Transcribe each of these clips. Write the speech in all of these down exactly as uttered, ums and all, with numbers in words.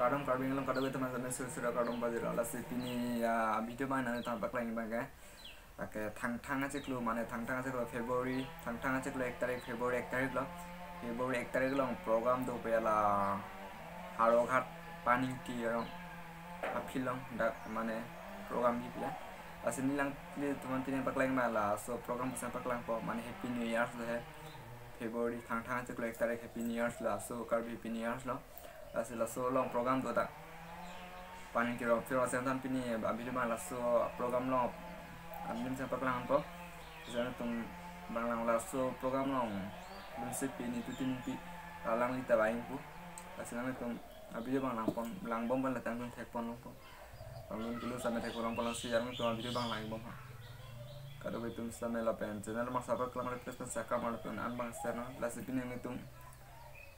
Kardom Karbi Anglong kadokave atum aphan suri suri kardom pajirlo. Lasi pini, ah, video abang nangtum paklang abang ke. Lake Thangthang achiklo, mane Thangthang achiklo February, Thangthang achiklo ek tarik, February ek tarik lo. February ek tarik along program dope la Howraghat Paningti along, a-field along dak mane program kipi ya. Lasi neli alanglitum aphan pini paklang abang laso program aphan paklangpo, mane Happy New Year lo he. February Thangthang achiklo ek tarik Happy New Year lo, laso Karbi Happy New Year lo. Lasi laso along program do dak Paningti along, piro asen tan pini a-video abang laso program along adim aphan paklangpo. Lasi nangtum abang lang laso program along lunsepi nelitum tin pi alangli ta vangpo. Lasi nangtum a-video abang langpon, langbom abang la nangtum thekpon longpo. Langdun kilo same thekpon longpo, lasi nangtum a-video abang langbom ha. Kadokave atum same lapen channel abang subscribe lang, request pen sakam lapen an abang share nang. Lasi pini nelitum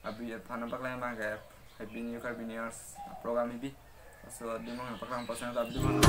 a-video aphan paklang abang ke Happy New Year, Happy New Year program kipi. Laso adim abang paklangpo, sangta a-video abang.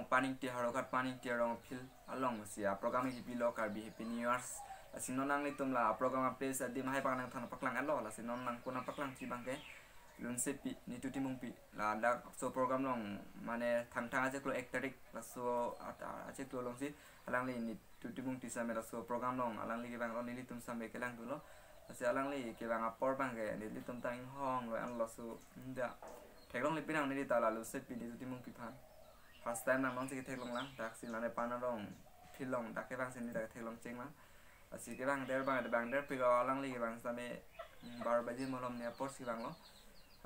Paningti Howraghat Paningti Rong Field alongsi a-program kipilo Karbi Happy New Year's. Lasi non nanglitum la a-program a-place adim hai abang nangthan paklang-etlo. Lasi non nangkuna paklang si abang ke Lunsepi Nitu Timungpi. Ladak laso program along mane Thangthang achiklo ek tarik laso ata achiklo alongsi alangli Nitu Timungpi sitame laso program along alangli kevang along nelitum sitame kelangdunlo. Lasi alangli kevang apor abang ke nelitum ta inghonglo, anlo laso inda theklongle pinang neli ta la Lunsepi Nitu Timungpi aphan. First time nang nonsi ketheklonglang, daksi mane Panarong field along dak kevangsi neli ta ketheklong chenglang. Lasi kevang der abang, abang der pik alangli kevang sitame, mm, baro baji malom ni apor si vanglo.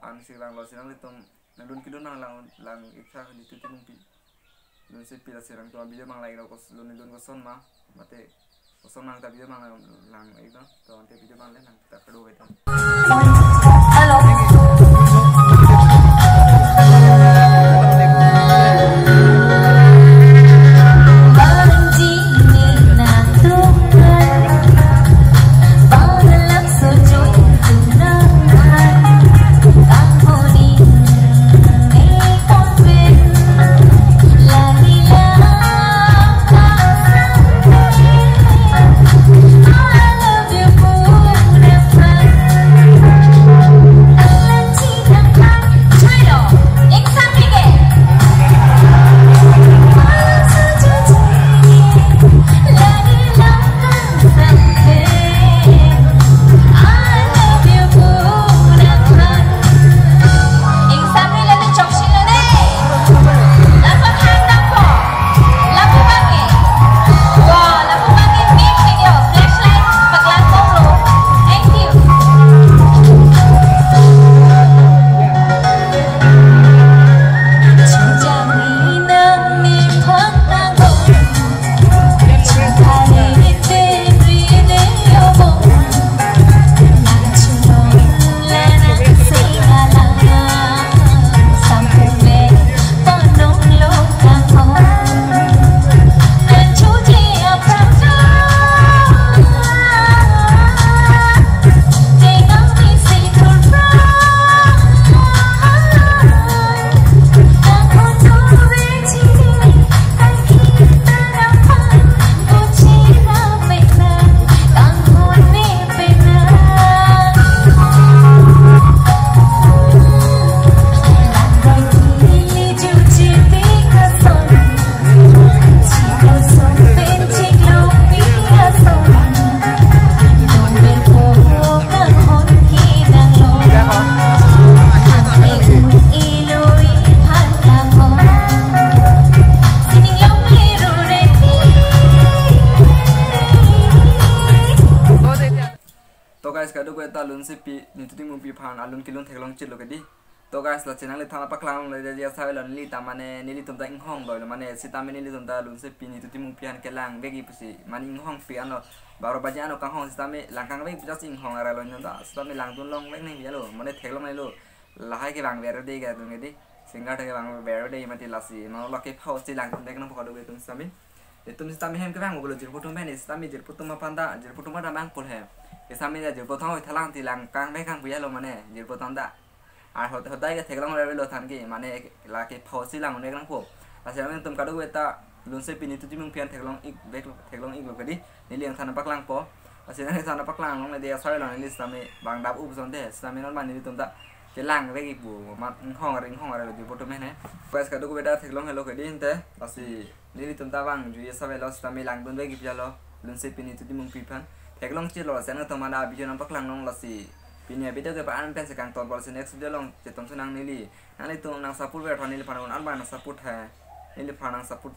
Ansi vanglo, lasi nanglitum nangdun kedun nang lang, lang-ik tha Nitu Timungpi. Lunsepi, lasi nangtum video mang like lo, kos-, lun, lun koson ma, mate koson nang ta video mang lang, lang-ik lo. To ante video mang le nang ta kedo beta. To guys, kadokave ta Lunsepi Nitu Timungpi aphan alun kelun theklong chitlo kedi. To guys, la channel than paklang le dia sa lo neli ta mane nelitum ta inghonglo mane sitame nelitum ta Lunsepi Nitu Timungpi aphan kelang vekji pusi mane inghongpi anlo, baro baji ano kanghong sitame lang kangvek pu jasi inghong aralo nonta sitame langdun longvek nangji alo mane theklonglelo. Lahai kevang ver de kadung kedi. Singer ta kevang ver de mati lasi mane lake phao si langdun vek nangpo kadokave atum sitame. Itum sitame hem kevang ugulo jirpo atum pen sitame jirpo atum aphan ta, jirpo atum ta bang pul he. Sitame ta jirpo atum hoi thalang ti lang kangvek kangpi alo mane jirpo atum ta. Ar hot-, hotai ke theklong revelo thanke mane lake phao si langdun vek nangpo. Lasi nangtum kadokave ta Lunsepi Nitu Timungpi aphan theklong-ik vek, theklong-iklo kedi. Neli nangthan paklangpo. Lasi nangthan paklang longle dia sa lo neli sitame bang dap up sonte sitame non mane nelitum ta kelang vekji pu mat inghong ring hong are lo jirpo atum he. Guys, kadokave ta theklong helo kedi ante. Lasi nelitum ta bang jui sa lo sitame langdun vekji pu alo Lunsepi Nitu Timungpi aphan. Theklong chitlo, lasi nangtum mane video nangpaklang long lasi pini a-video ke pa-an pen si kangtonpo, lasi next video along chetong sunang neli. Nanglitum nang support ver tha neliphan un-an abang nang support he. Neliphan nang support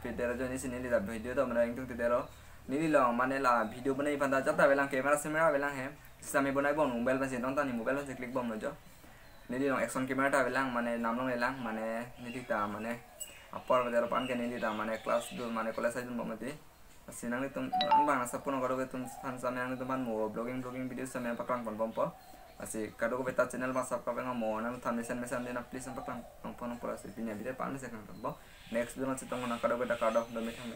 pide ra joni si neli ta video ta mane ingtung tidelo. Neli along mane la video bonai aphan ta jat ta avelang, camera semera avelang he. Sitame bonai bom mobile pen si tong ta ne mobile pen si click bomlo jo. Neli along action camera ta avelang mane namlong elang mane neli ta mane apor bade aro pan ke neli ta mane class dun mane college side dun bom mati. Lasi nanglitum abang nang support nang kadokave atum aphan sitame nanglitum aphan mo vlogging vlogging video sitame paklang ponbompo. Lasi kadokave ta channel abang subscribe nang mo nang than mesen mesen dina please nang paklang nangpo nangpo lasi pini a-video pa-an si kangtonpo. Next video nang chetong nang kadokave ta kardom dome thang.